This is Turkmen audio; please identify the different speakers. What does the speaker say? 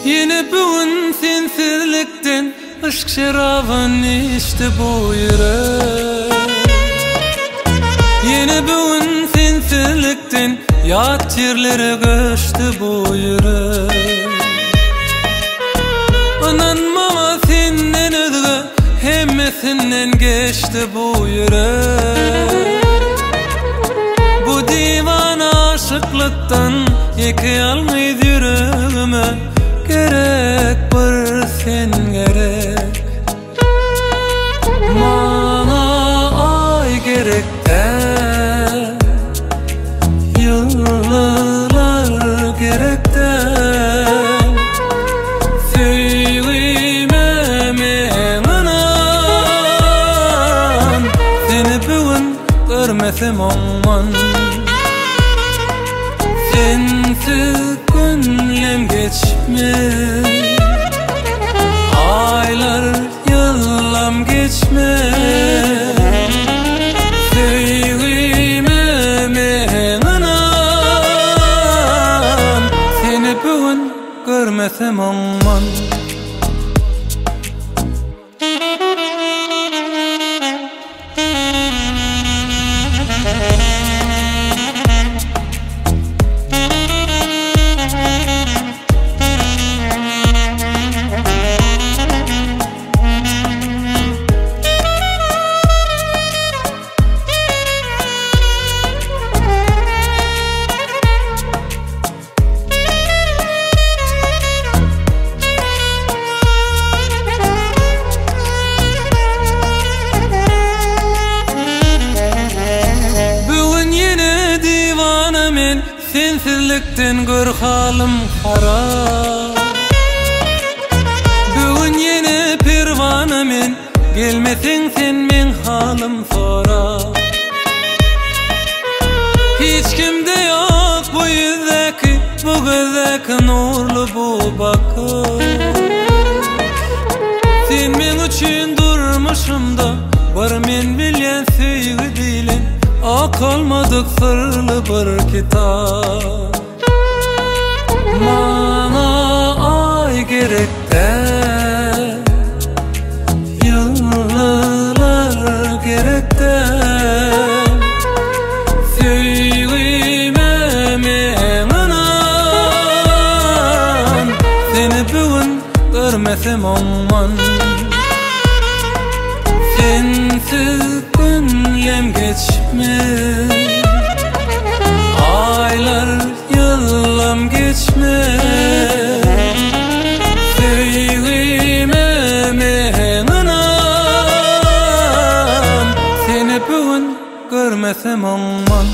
Speaker 1: Ýene bu gün sensizlikden Yşk şerabyn içdi bu ýürek. Ýene bu gün sensizlikden Ýat ýerlere göçdi bu ýürek. Ynan maňa senden özge Hemmesinden geçdi bu ýürek. Bu diwana aşyklykdan Ýeke ýalňyz ýüregime Gerek bir sen gerek. Maňa aý gerek däl, Ýyldyzlar gerek däl. Söýgime meň ynan, Seni bu gün görmesem oňman. Sensiz günlem geçmez, Aýlar, ýyllam geçmez. Söýgime meň ynan, Seni bu gün görmesem oňman. Bu gün ýene diwana men, Sensizlikden gör halym harap. Bu gün ýene perwana men, Gelmeseň sen meň halym sorap. Hiç kimde ýok bu ýüzdäki, bu gözdäki nurly bu bakyş. Sen meň üçin durmuşymda bir men bilýän söýgi diýlen okalmadyk syrly bir kitap. Maňa aý gerek däl, Ýyldyzlar gerek däl. Söýgime meň ynan, Seni bu gün görmesem oňman. Sensiz günlem geçmez, Aýlar, ýyllam geçmez. Söýgime meň ynan, Seni bu gün görmesem oňman.